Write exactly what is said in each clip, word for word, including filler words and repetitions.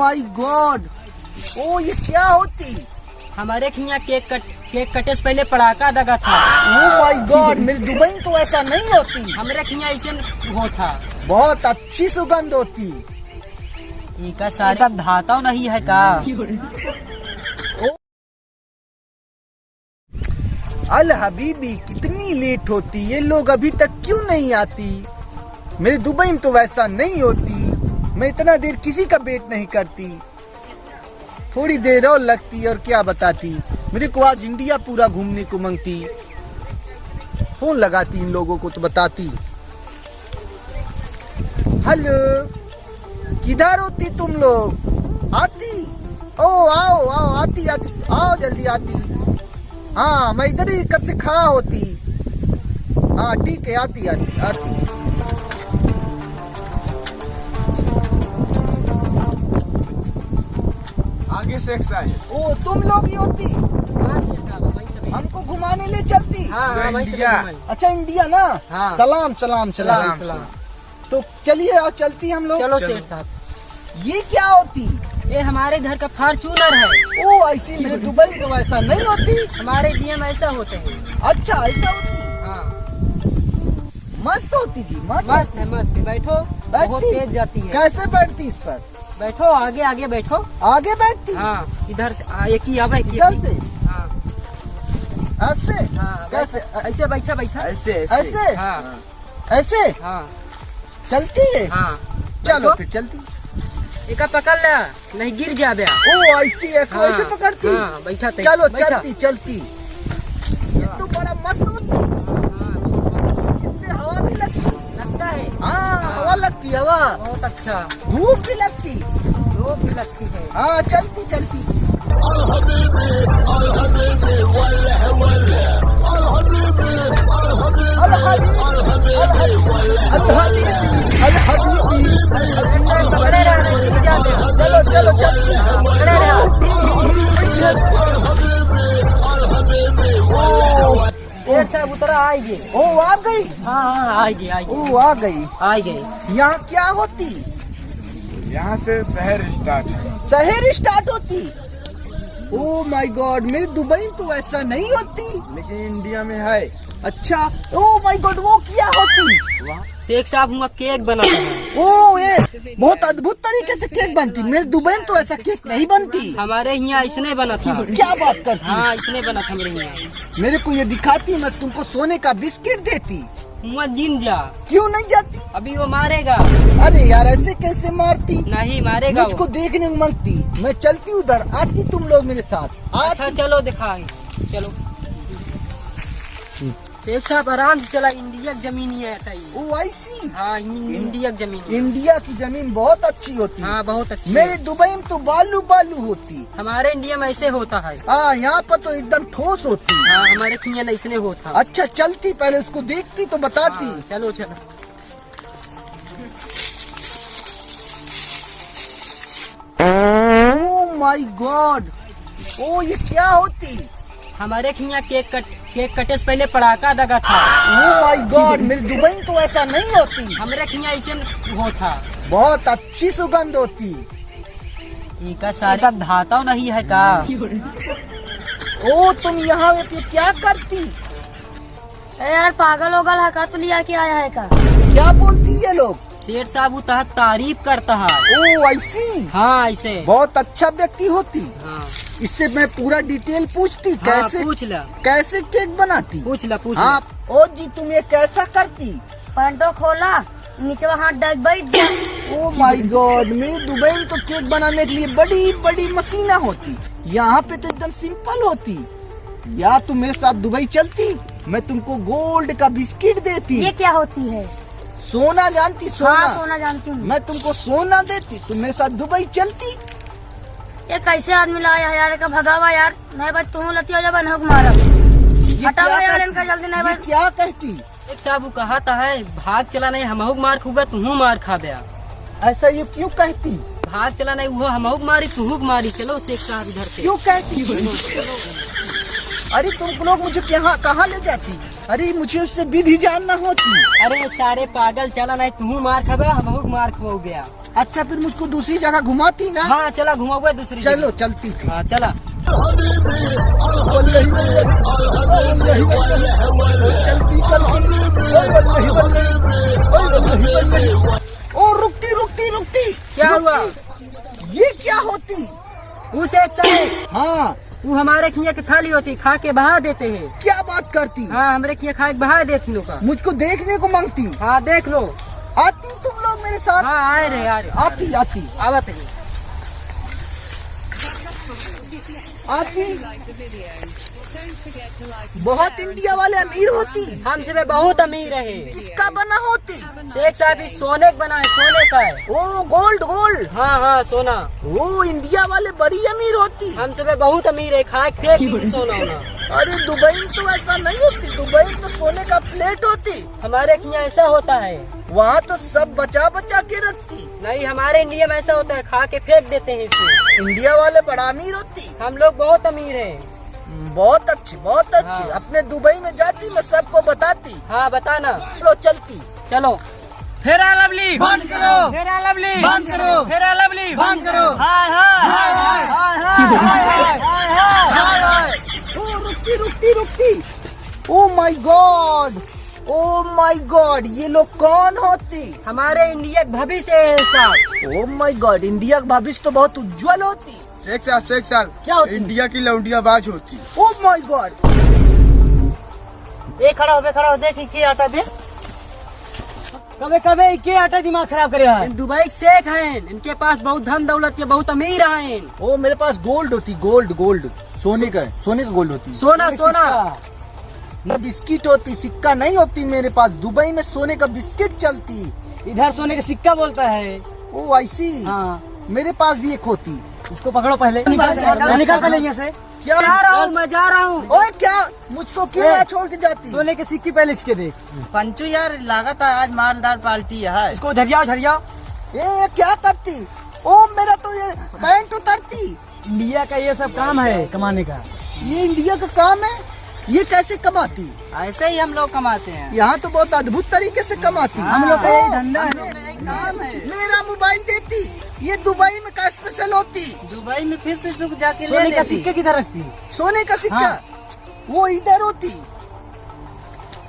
My God, ओ, ये क्या होती? हमारे हियाँ केक कट, केक कटे से पहले पड़ाका दगा था। Oh my God, मेरे दुबई में तो ऐसा नहीं होती। हमरे हियाँ ऐसे होता। बहुत अच्छी सुगंध होती। इनका सारे का धाता नहीं है का? अल हबीबी, कितनी लेट होती, ये लोग अभी तक क्यों नहीं आती? मेरे दुबई में तो वैसा नहीं होती, मैं इतना देर किसी का वेट नहीं करती। थोड़ी देर और लगती और क्या बताती, मेरे को आज इंडिया पूरा घूमने को मांगती। फोन लगाती इन लोगों को तो बताती। हेलो, किधर होती तुम लोग? आती? ओ, आओ, आओ, आती, आती, आओ जल्दी आती। हाँ, मैं इधर ही कब से खड़ा होती। हाँ, ठीक है, आती, आती, आती। आगे से एक साइड। ओ, तुम लोग ही होती? हाँ, सेठ साहब, वहीं से। हमको घुमाने ले चलती? हाँ, हाँ, वहीं से इंडिया। घुमाने। अच्छा, इंडिया ना? हाँ। सलाम, सलाम, सलाम, सलाम, सलाम। सलाम। तो चलिए, आओ, चलती हम लोग। चलो, चलो। सेठ साहब। ये क्या होती? ये हमारे घर का Fortuner है। ओ, ऐसी मेरे दुबई में तो वैसा नहीं होती। हमारे इंडिया में ऐसा होते हैं। अच्छा, ऐसा होती? हाँ। मस्त होती जी, मस्त मस्त होती। है, मस्त है। बैठो, बैठती? बहुत तेज जाती है। कैसे बैठती इस पर? बैठो, आगे, आगे बैठो। आगे बैठती? हाँ, इधर से, हाँ, एक ही आवा, एक ही इधर से? हाँ। ऐसे? हाँ, कैसे? वैसे, ऐसे बैठा, बैठा। ऐसे, ऐसे। ऐसे? हाँ। ऐसे? हाँ। चलती है? हाँ। चलो बैठो। फिर चलती। एका पकड़ ला, नहीं गिर जाबे। ओ, ऐसी है, को हाँ, ऐसे पकड़ती? हाँ, बैठा ते, चलो, बैठा। चलती, चलती। ये तो बड़ा मस्त होती। हाँ, हाँ, बहुत मस्त। इस पे हवा भी लगती। लगता है? हाँ, हाँ। हवा लगती, हवा। बहुत अच्छा। धूप भी लगती। धूप भी लगती है। हाँ, चलती, चलती। चलो, चलो, चलती। ओ, सेठ साहब, उतरा, आ गए। ओ, आ गई? हाँ, हाँ, आ गए, आ गए। ओ, आ गई। आ गए। यहाँ क्या होती? यहाँ से शहर start है। शहर start होती? Oh my God, मेरे दुबई में तो ऐसा नहीं होती। लेकिन इंडिया में है। अच्छा, oh my God, वो क्या होती? सेठ साहब, हुआ केक बनाता है। ओ, ये बहुत अद्भुत तरीके से केक बनती। मेरे दुबई में तो ऐसा केक नहीं बनती। हमारे यहाँ इसने बना था। क्या बात करती? हाँ, इसने बना था हमारे यहाँ। मेरे को ये दिखाती, मैं तुमको सोने का बिस्किट देती। हुआ जिन जा। क्यों नहीं जाती? अभी वो मारेगा। अरे यार, ऐसे कैसे मारती? नहीं मारेगा मुझको वो। देखने को मांगती। मैं चलती उधर, आती तुम लोग मेरे साथ। अच्छा, आती। चलो दिखाएं, चलो। सेठ साहब, आराम से चला, इंडिया की जमीन ही है, ऐसा ही। ओ, ऐसी? हाँ, इन-, इन-, इंडिया की जमीन। इंडिया की जमीन बहुत अच्छी होती है। हाँ, बहुत अच्छी मेरे है। दुबई में तो बालू बालू होती। हमारे इंडिया में ऐसे होता है। हाँ, यहाँ पर तो एकदम ठोस होती। हाँ, हमारे यहाँ ऐसे नहीं होता। अच्छा, चलती, पहले उसको देखती तो बताती। हाँ, चलो, चलो। Oh my God, ओ, ये क्या होती? हमारे यहाँ केक कट, केक कटे से पहले पड़ाका दगा था। Oh my God, मेरे दुबई में तो ऐसा नहीं होती। हमरे यहाँ ऐसे होता। बहुत अच्छी सुगंध होती। इनका सारे का धाता नहीं है का? ओ, तुम यहाँ पे क्या करती? ए यार, पागल ओगल है का? तू लिया के आया है का? क्या बोलती ये लोग? सेठ साहब, वो तहत तारीफ करता है। ओ, ऐसी? हाँ, ऐसे। बहुत अच्छा व्यक्ति होती। हाँ। इससे मैं पूरा detail पूछती, हाँ, कैसे, पूछ ला। कैसे केक बनाती? पूछ ला, पूछ हाँ, ला। ओ जी, तुम ये कैसा करती? पैंटो खोला, नीचे हाथ डाल बैठ जा। Oh my God, मेरे दुबई में तो केक बनाने के लिए बड़ी बड़ी मशीना होती, यहाँ पे तो एकदम simple होती। या तुम मेरे साथ दुबई चलती, मैं तुमको gold का बिस्किट देती। ये क्या होती है? सोना जानती, सोना? हाँ, सोना जानती हूँ। मैं तुमको सोना देती, तुम मेरे साथ दुबई चलती। ये कैसे आदमी लाया है यार, का भगावा यार, नहीं भाई तू लतिया जा, बनहु के मारा। ये हटावा क्या यार कह-, इनका जल्दी, नहीं ये भाई। क्या कहती? एक साहब, वो कहा था है, भाग चला नहीं, हमहू के मार खूबा, तुहू मार खा दे। ऐसा ये क्यों कहती? भाग चला नहीं, वो हमहू के मारी, तुहू के मारी, चलो शेख साहब इधर से। क्यों कहती? अरे तुम लोग मुझे कहाँ, कहाँ ले जाती? अरे, मुझे उससे विधि जानना होती। अरे सारे पागल, चला, नहीं तू मार खाबे, हमहू मार खवाऊ गया। अच्छा, फिर मुझको दूसरी जगह घुमाती ना? हाँ, चला, घुमाऊंगा दूसरी चलो, जगह। चलती फिर। हाँ, चला। चलती, चलती। ओ, रुकती, रुकती, रुकती। क्या हुआ? रुकती। ये क्या होती? उसे एक सारे। हाँ। वो हमारे खिया के थाली होती, खा के बहा देते हैं। क्या बात करती? हाँ, हमरे खिया खा के बहा देती लोग का। मुझको देखने को मांगती। हाँ, देख लो। आती तुम लोग मेरे साथ? हाँ, आए रहे, आ रहे। आती, आती। आवत है। आती। बहुत इंडिया वाले अमीर होती। हमसे भी बहुत अमीर है। किसका बना होती? शेख साहब, इस सोने के बना है, सोने का है। ओ, गोल्ड, गोल्ड। हाँ, हाँ, सोना। ओ, इंडिया वाले बड़ी अमीर होती। हमसे भी बहुत अमीर है, खा के फेंक दी सोना होना। अरे, दुबई में तो ऐसा नहीं होती। दुबई में तो सोने का प्लेट होती। हमारे यहाँ ऐसा होता है। वहाँ तो सब बचा बचा के रखती। नहीं, हमारे इंडिया में ऐसा होता है, खा के फेंक देते हैं इसे। इंडिया वाले बड़ा अमीर होती। हम लोग बहुत अमीर हैं। बहुत अच्छी, बहुत अच्छी। हाँ। अपने दुबई में जाती, मैं सबको बताती। हाँ, बताना। चलो, चलती। चलो। फेरा लवली बंद करो। फेरा लवली बंद करो। फेरा लवली बंद करो। हाय, हाय। हाय, हाय। ओ, रुकती, रुकती, रुकती। ओ माय गॉड, ओ माय गॉड, ये लोग कौन होती? हमारे इंडिया के भविष्य है साहब। ओ माय गॉड, इंडिया के भविष्य तो बहुत उज्जवल होती। शेख साहब, शेख साहब, क्या होती? इंडिया की लौंडियाबाज होती। ओ माय गॉड। ए, खड़ा हो बे, खड़ा हो, देख, के आटा दे। कबे, कबे, के आटा दिमाग खराब करे है? इन दुबई के शेख हैं, इनके पास बहुत धन दौलत के, बहुत अमीर हैं। ओ, मेरे पास गोल्ड होती, गोल्ड, गोल्ड, सोने का, सोने का गोल्ड होती। सोना, सोना। सिक्का। न बिस्किट होती, सिक्का नहीं होती मेरे पास। दुबई में सोने का बिस्किट चलती। इधर सोने का सिक्का बोलता है। ओ, ऐसी? हाँ। मेरे पास भी एक होती। इसको पकड़ो पहले। निकाल, निकाल पहले यहाँ से। क्या? जा रहा हूँ, मैं जा रहा हूँ। ओए, क्या? मुझको क्यों ए, यहाँ छोड़ के जाती? सोने के सिक्के पहले इसके दे। पंचू यार, लागत है आज मालदार पार्टी है। इसको झरियाओ, झरियाओ। ए, ये क्या करती? ओ, मेरा तो ये पैंट उतरती। इंडिया का ये सब काम है कमाने का। ये इंडिया का काम है? ये कैसे कमाती? ऐसे ही हम लोग कमाते हैं। यहाँ तो बहुत अद्भुत तरीके से कमाती। हम लोग का यही धंधा है। मेरा मोबाइल देती, ये दुबई में का स्पेशल होती। दुबई में फिर से दुख जाके ले सोने का लेती। सिक्के किधर रखती? सोने का सिक्का? हाँ। वो इधर होती।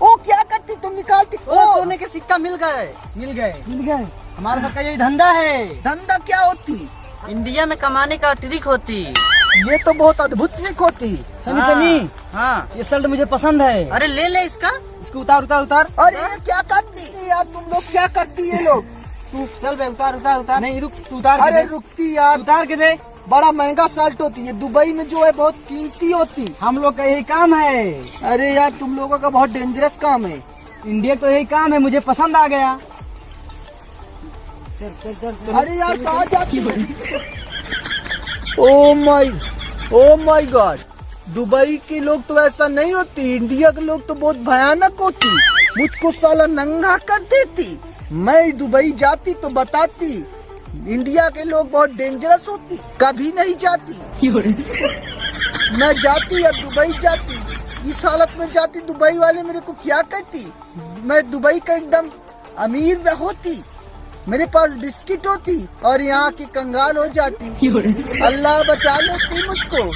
ओ, क्या करती तुम? निकालती। ओ, ओ। सोने के सिक्का मिल गए। मिल गए। मिल गए। हमारा सबका यही धंधा है। धंधा क्या होती? इंडिया में कमाने का ट्रिक होती। ये तो बहुत अद्भुत ट्रिक होती। सनी, हाँ, सनी, हाँ। ये शर्ट मुझे पसंद है। अरे, ले ले इसका। इसको उतार, उतार, उतार। अरे, ये क्या करती है यार तुम लोग? क्या करती ये लोग? तू चल बे, उतार, उतार, उतार। नहीं, रुक, तू उतार के अरे, दे। रुकती यार। उतार के दे। बड़ा महंगा शर्ट होती है, दुबई में जो है बहुत कीमती होती। हम लोग का यही काम है। अरे यार, तुम लोगों का बहुत डेंजरस काम है। इंडिया तो यही काम है, मुझे पसंद आ गया। चल, चल, चल, चल। अरे यार, कहाँ जाती हो? Oh my, oh my God, दुबई के लोग तो ऐसा नहीं होती, इंडिया के लोग तो बहुत भयानक होती। मुझको साला नंगा कर देती। मैं दुबई जाती तो बताती, इंडिया के लोग बहुत डेंजरस होती, कभी नहीं जाती। मैं जाती या दुबई जाती, इस हालत में जाती, दुबई वाले मेरे को क्या कहती? मैं दुबई का एकदम अमीर में होती, मेरे पास बिस्किट होती और यहाँ की कंगाल हो जाती। अल्लाह बचा लेती मुझको।